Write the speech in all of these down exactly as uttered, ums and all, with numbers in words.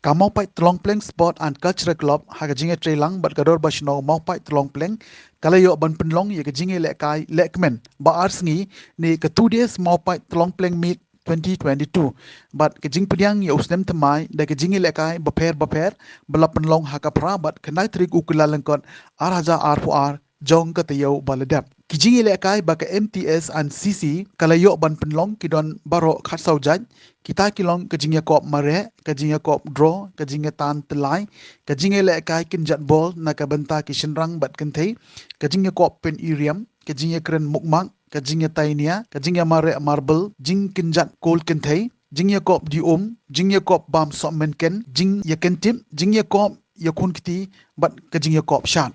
Ka Mawpait Tlong Pleng Sport and Cultural Club ha ka jingïatreilang bad ka Dorbar Shnong Mawpait Tlong Pleng ka la ïoh ban pynlong ïa ka jingïalehkai lehkmen ba ar sngi ne ka Two Days Mawpait Tlong Pleng Meet twenty twenty-two bad ka jingpdiang ïa u snem thymmai da ka jingïalehkai bapher bapher ba la pynlong ha ka phra bad khyndai tarik u Kyllalyngkot ar hajar arphew ar jong ka taïew ba la dep. Ki jingïalehkai ba ka M T S and C C ka la ïoh ban pynlong ki don baroh khatsaw jait, kita ki long ka jingïakop mareh, ka jingïakop draw, ka jingïatan tyllai, ka jingïalehkai kynjat bol na ka bynta ki shynrang bad kynthei, ka jingïakop pyni riam, ka jingïakren mukmak, ka jingïatai nia, ka jingïamareh marble, jingkynjat kol kynthei, jingïakop di um, jingïakop bam sohmynken, jingïakyntip, jingïakop ïakhun kti bad ka jingïakop shad.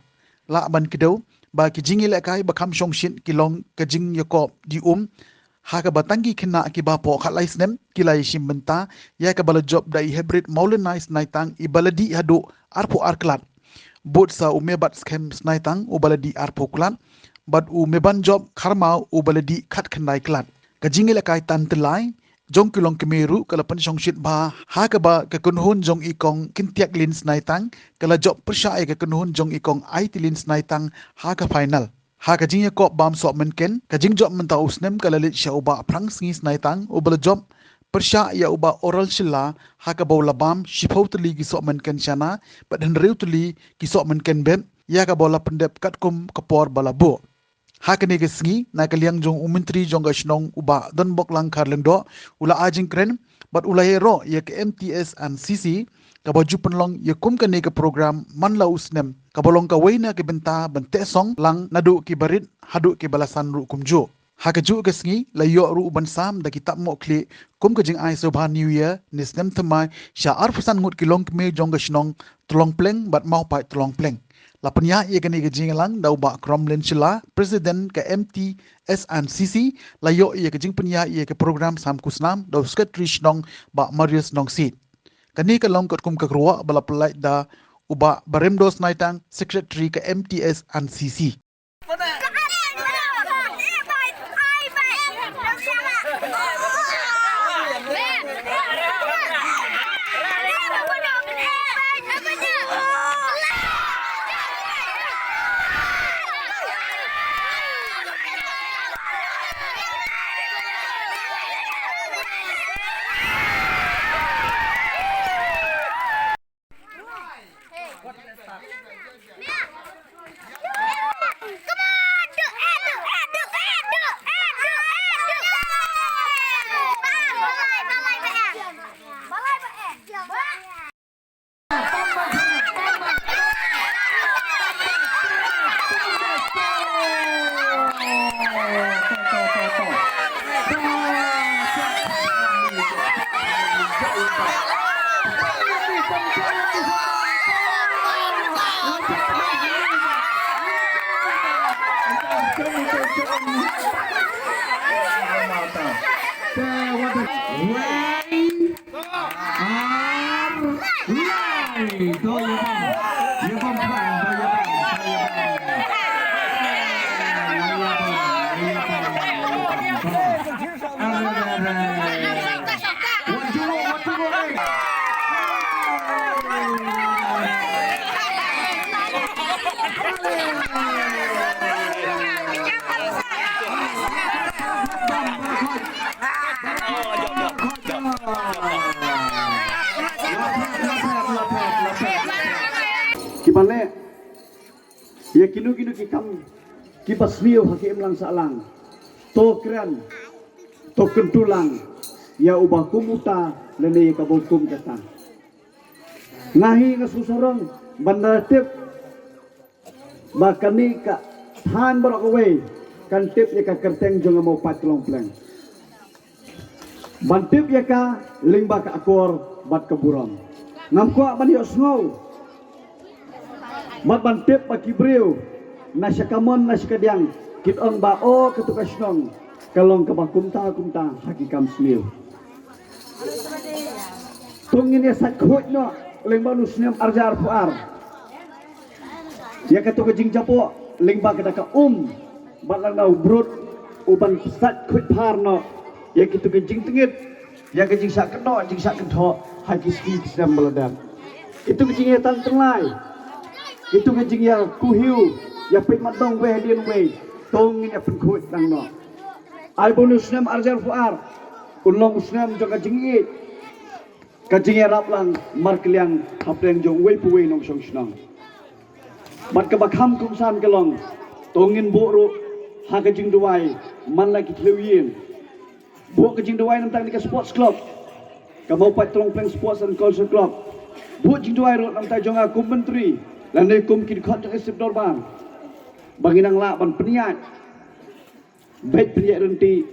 Lah ban kdew ba ki jingïalehkai ba kham shongshit ki long ka jingïakop di um ha kaba tang ki khynnah kiba hapoh khatlai snem ki la ïashim bynta ïa kaba la jop da i Hybrid Mawlynai Snaitang iba la dih haduh arphew ar klat. Bud sa u Mebat Skhem Snaitang uba la dih arphew klat bad u Mebanjop Kharmaw uba la dih khatkhyndai klat. Ka jingïalehkai tan tyllai jong ki longkmie ruh ka la pynshongshit bha ha kaba ka kynhun jong i Kong Kyntiaklin Snaitang ka la jop pyrshah ïa ka kynhun jong i Kong Aitilin Snaitang ha ka final. Ha ka jingïakop bam sohmynken, ka jingjop mynta u snem ka la leit sha u Bah Phrangsngi Snaitang uba la jop pyrshah ïa u Bah Oral Shylla ha kaba u la bam shiphew tylli ki sohmynken shana bad hynriew tylli ki sohmynken bep ïa kaba u la pyndep katkum ka por ba la buh. Ha kane ka sngi na ka liang jong u Myntri jong ka shnong u Bah Donboklang Kharlyngdoh u la ai jingkren bad u la ïaroh ïa ka M T S and C C kaba ju pynlong ïa kum kane ka program man la u snem kaba long kawei na ka bynta ban tehsong lang naduh kiba rit haduh kiba la san ruh kumjuh. Ha kajuh ka sngi la ïoh ruh ban sam da ki tapmoh khlieh kum ka jingai sngewbha New Year ne snem thymmai sha arphew san ngut ki longkmie jong ka shnong Tlong Pleng bad Mawpait Tlong Pleng. La pynïaid ïa kane ka jingïalang da u Bah Cromlin Shylla, President ka M T S and C C, la ïoh ïa ka jingpynïaid ïa ka program sam khusnam da u Secretary shnong Bah Marius Nongsiej. Kane ka long katkum ka kyrwoh ba la pyllait da u Bah Barimdo Snaitang, Secretary ka M T S and C C. Ar, lai. To, ïa bam. Ïa bam, bam, to, ïa bam, to, ïa bam. Ïa bam, ïa bam, ïa bam, ïa bam, to. Ar, ar, ar, ar. Wat julu, wat julu, eh. Kiba leh ïa kino kino ki kam kiba sniew ha ki imlang sahlang, to kren, to kyntu lang ïa uba kum uta lane ïa kaba kum kata. Nga hi nga sngewsarong ban da tip ba kane ka thaiñ baroh kawei kan tip ïa ka kyrteng jong nga Mawpait Tlong Pleng. Ban tip ïa ka lyngba ka akor bad ka burom. Ngam kwah ban ïohsngew bad ban tip ba ki briew na sha kamon na sha kadiang kin ong ba, o, katu ka shnong ka long kaba kumta kumta ha ki kam sniew. To ngin ïa sait khuid noh lyngba u snem arhajar arphew ar ïa katu ka jingjaboh lyngba ka da ka um bad lada u brut u ban sait khuid phar noh ïa kitu ki jingtngit ïa ka jingshah kynnoh jingshah kynthoh ha ki sngi ki snem ba la dep. Kito ki jingïatang tynrai, kito ki jingïakuhiew, ïa peit mat dong wei hadien wei, to ngin ïa pynkhuid lang noh. Ai ba une u snem ar hajar arphew ar un long u snem jong ka jingïeit, ka jingïarap lang markylliang hapdeng jong uwei pa uwei nongshong shnong. Bad kaba kham kongsan ka long, to ngin buh ruh ha ka jingduwai man la ki thliew ïing. Buh ka jingduwai na bynta kane ka sports club, ka Mawpait Throngpleng Sports and Culture Club. Buh jingduwai ruh na bynta jong nga kum myntri lane kum ki dkhot jong ka sip dorbar, ba ngin nang lah ban pynïaid, beit pynïaid ryntih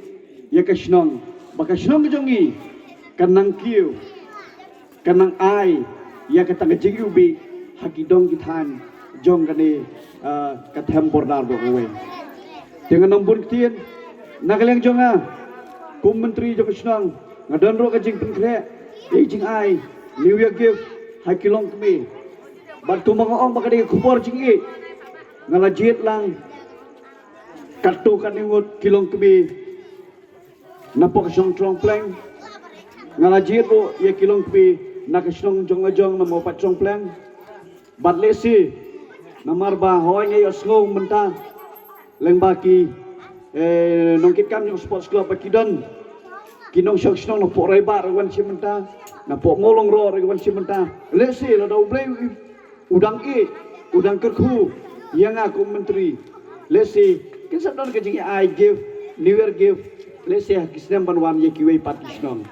ïa ka shnong, ba ka shnong ka jong ngi kan nang kiew, kan nang ai ïa kata ka jingïewbih ha ki dong ki thaiñ jong kane, ah, ka them border ba kawei. Te nga nang bun ktien, na ka liang jong nga kum myntri jong ka shnong, nga don ruh ka jingpynkhreh ïa ka jingai New Year gift ha ki longkmie. Bad kumba nga ong ba ka dei ka khubor jingïeit, nga la jied lang katto katne ngut ki longkmie na poh ka shnong Throngpleng. Nga la jied ruh ïa ki longkmie na ka shnong jong nga jong na Mawpait Throngpleng. Bad lehse namar ba hooid nga ïohsngew mynta lyngba ki, eh, nongkitkam jong sports club ba ki don ki nongshong shnong na poh Raibah ruh wan shim mynta, na poh Mawlyngroh ruh wan shim mynta. Lehse lada U Blei u dang ïeit, u dang kyrkhu ïa nga kum myntri, lehse kin sa don ka jingïa-ai gift, New Year gift, lehse ha ki snem ban wan ïa kiwei pat ki shnong.